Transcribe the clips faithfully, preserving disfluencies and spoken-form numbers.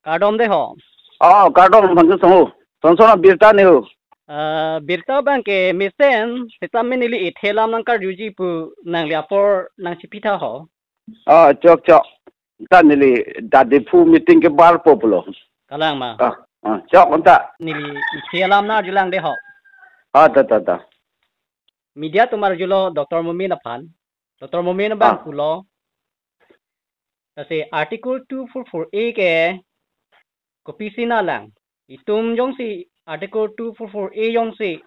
Kardom de ho. Oh, kardom, bang song ho. Son son birta ne ho. Ah, birta abang ke mesen, seta mesen neli ithe alam nangkarjuji pu nangli apor nangchipitha ho. Oh, chok chok. Ta neli ta Diphu meeting kebar po pulo. Kalang ma. Ah, ah, chok ta. Neli ithe alam nangkarjulang de ho. Ah, ta ta ta. Media atum arjulo Doctor Momin aphan. Doctor Momin abang Ah. pulo. Lasi Article two four four A ke kopisi na lang. Itum jongsi Article two four four A jongsi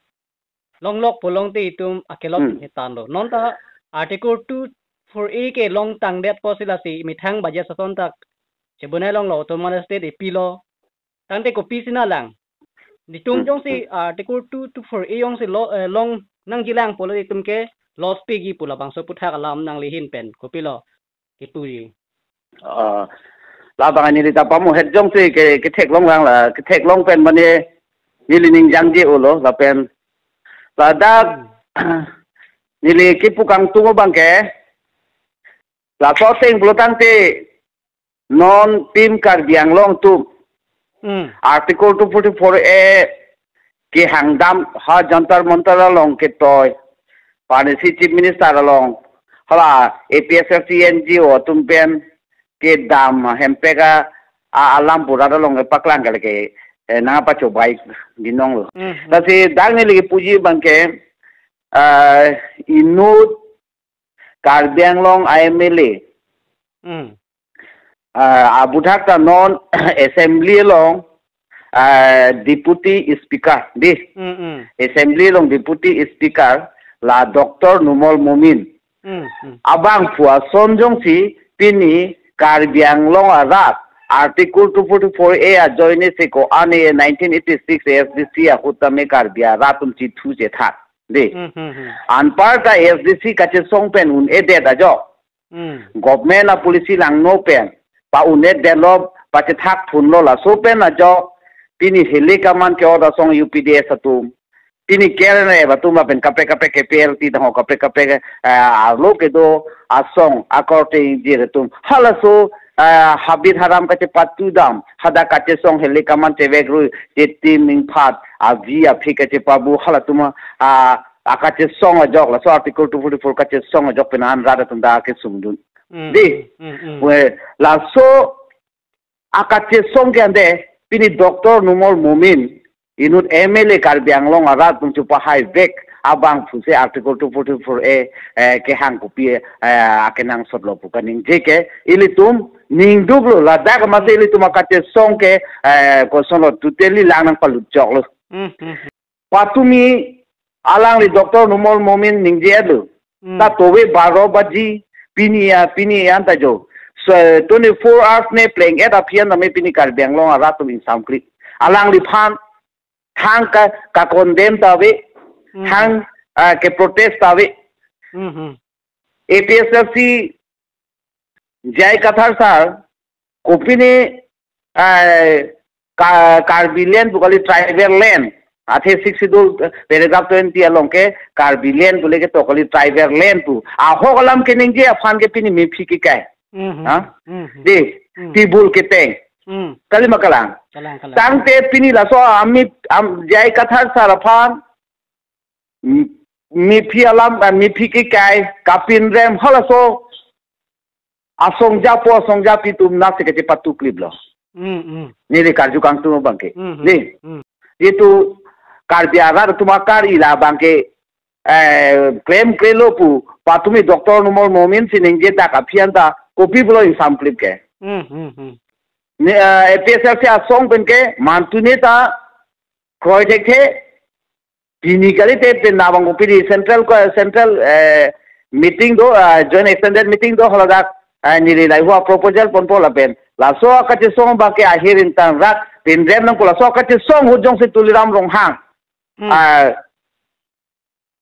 longlok pulote itum akelok Hmm. hetan lo. Non ta Article two four four A ke longtang det pusi lasi methang budget session ta chebonai longlo, autonomous state ipilo. Tangte kopisi na lang. Itum Hmm, jongsi hmm. Article two two four A jongsi lo, eh, long nangjilang pulo itum ke loss piji pu labangso aputhak alam nangli ahin pen kopilo kipuji. Ah, labang neli ta pamu het jongsi ke, ketheklong lang la, ketheklong pen mane neli ning jangje ulo lapen. Ladak Hmm. neli kipu kangtung abang ke. Laso ateng pulo tangte non Team Karbi Anglong atum Hmm. Article two forty-four A kehangdam ha Jantar Mantar along ketoi. Panisi Chief Minister along. Hala A P H L C N G O atum pen kedam hempek a, a alam pu rat along kepaklang kali ke, eh, nangpachobai binong lo. Hmm, hmm. Lasi dak neli kipuji abang ke, eh, inut Karbi Anglong a M L A. Hmm. Ah, aputhak ta non assembly along, ah, deputy speaker, di. Hmm, hmm. Assembly along deputy speaker la Doctor Numal Momin. Hmm, hmm. Abangphu ason jongsi pini Karbi Anglong arat Article two forty-four A ajoine si ko-an nineteen eighty-six A S D C ahut tame Karbi arat atum chithu chethak. Di. Hmm, hmm, hmm. Anparta A S D C kachesong pen un-edet ajok. Hmm. Government a policy langno pen pa un-edetlo, pachethak phunlo, laso pen ajok pini Hills Command ke-ot asong U P D S atum. Pini K R N A atum lapen kaprek kaprek K P L T tangho kaprek kaprek, eh, arlo kedo asong akorte ingjir atum. Halaso, eh, habit haram kachepatudam, hadak kachesong Hills Command chevek ru, chetim ningphat, avi aphi kachepabu, halatum, ah, akachesong ajok, laso Article two forty-four kachesong ajok pen an rat atum ta kesungdun. Hmm, Di, hmm, hmm. we, laso akachesong ke ante, pini Doctor Numal Momin, inut M L A Karbi Anglong arat atum chupahai vek abangphu si Article two forty-four A, eh, kehang kopi, eh, akenangsot lo pu kaningje ke, ilitum ningduk lo, ladak masi ilitum akachesong ke, eh, koson lo totally lang nangpalut chok lo. Hmm, hmm, hmm. Patumi alangli Doctor Numal Momin ningje lo. Hmm. Ta tove baro baji pini ya, pini ya anta jo. So, twenty-four hours ne pleng et aphi an tame pini Karbi Anglong arat atum ingsamkri. Alangliphan thang ka, ka condemn ta ave, Hmm. thang, ah, ke protest ta ave. Hmm, hmm. A P H L C J I Kathar sir, kopine, eh, Ka-, Karbi land pu kali tribal land. Athe Sixth Schedule, eh, paragraph twenty along ke Karbi land pu le ketok kali tribal land pu. Ahok alam keningje aphan ke pini mephi kekai. Mhm. Ha? Mhm. Di, Mhm. tibul keteng. Mhm. Kali ma kalang. Kalang, kalang. Tangte pini laso ami, am, J I Kathar sir aphan, m-, mephi alam, eh, mephi kekai, kapinrem, halaso asong japo, asong japi atum nasi kachepatuklip lo. Mm, mm. Neli karju kangtung abang ke. Mm, mm, Di. mm. Itum Karbi arat atum akar ila abang ke, eh, klem klelo pu, patumi Doctor Numal Momin si ningje dak aphi an ta, kopi pulo ingsamklip ke. Mm, mm, mm. Ne, eh, A P H L C asong pen ke, mantu ne ta, kroi thekthe, pini kalite pen nabang pini central ko, central, eh, meeting do, ah, joint extended meeting do haladak, ah, neli lahai hua proposal ponpo lapen. Laso akachesong abang ke ahir intang rak pinrem nangpo laso akachesong ahut jongsi Tuliram Ronghang. Hmm. Ah,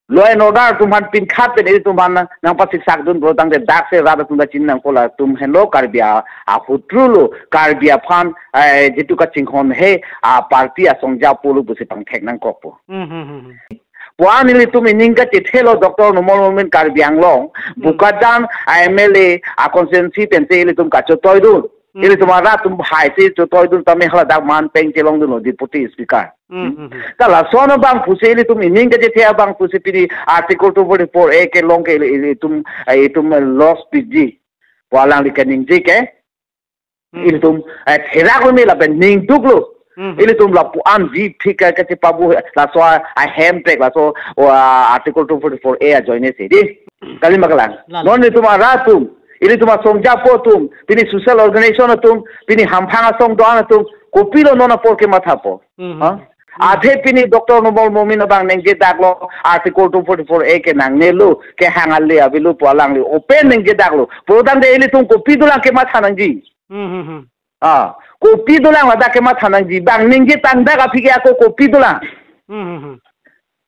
law and order atum aphan pinkhat pen ilitum aphan nangpasiksak dun pulo tangte dak si rat atum ta chinine nangpo latum henlo Karbi a, ahutru lo Karbi aphan, eh, jitu kachinghon he a party asong japo lo pusi pangthek nangkokpo. Hmm, hmm, hmm, hmm. Puan ilitum ining kachethelo Doctor Numal Momin Karbi Anglong, Hmm. Bokajan a M L A a constituency pensi ilitum kachotoi dun. Hmm. Ilitum arat atum hai si chotoi dun tame hala dak man peng chelong dunlo Deputy Speaker. Hmm, hmm, hmm. Ta lason abang pusi ilitum ining kachethe abang pusi pini Article two forty-four A kelong ke ili-, ilitum, eh, itum, eh, loss piji. Pu alangli kaningje ke. Hmm. Ilitum, eh, therak lo me lapen ningduk lo. Hmm. Ilitum lapu-an ji phika kachepabu laso a, a hem trek laso, o, a, Article two forty-four A ajoine si dei. Kali ma kalang. Lalo. Non ilitum arat atum, ilitum asong japo atum, pini social organization atum, pini hamphang asong do-an atum, kopilo non apor kemathapo. Hmm. Ha? Hmm. Athe pini Doctor Numal Momin abang ningje daklo, Article two forty-four A ke nangnelo, kehang ale avelo pu alangli open ningje daklo. Pulotangte ilitum kopi dolang kematha nangji. Hmm, hmm, hmm. Ah, kopi dolang ladak kematha nangji. Bang ningje tangdak aphi ke ako kopi dolang. Hmm, hmm, hmm.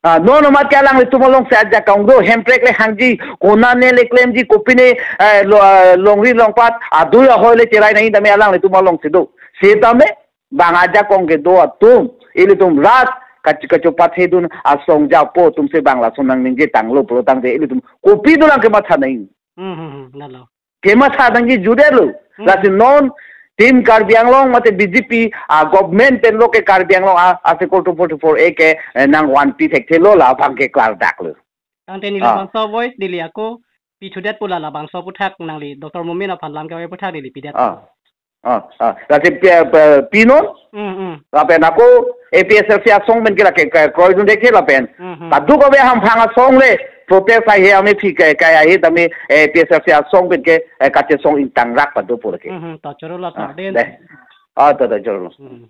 Ah, non amat ke alanglitum alongsi ajakong do, hem trek le hangji, konane le klemji, kopine, eh, lo, ah, longri longpat, adui ahoi le cherai nangji tame alanglitum alongsi do. Setame, bang ajakong kedo atum, ilitum rat, kach-, kachopathe dun asong japo atumsi bang lason nangningje tanglo pulotangte ilitum kopi dolang kematha nangji. Hmm, hmm, hmm, lalo. Kematha nangji judelo. Hmm. Lasi non Team Karbi Anglong mate B J P a government pen lo ke Karbi Anglong a Article two forty-four A ke, eh, nangvanpi thekthelo labang ke klardak lo. Tangte neli Ah. labangso voice neli ako pithudet pu la labangso aphuthak nangli Doctor Momin aphan lam kevai aphuthak neli pidet. Ah. Ah, ah. Lasi pi, pi, pinon? Hmm, hmm. Lapen ako A P H L C asong pen ke lake, ke kroidunde ke lapen. Hmm, hmm. Kadokave hamphang asong le protest ahi ame phi ke, ke ahi tame A P H L C asong pen ke, eh, kachesong ingtangrak pado pu lake. Hmm, hmm. To choro la Ah, to den. Dei. Ah, to, to, choro. Hmm.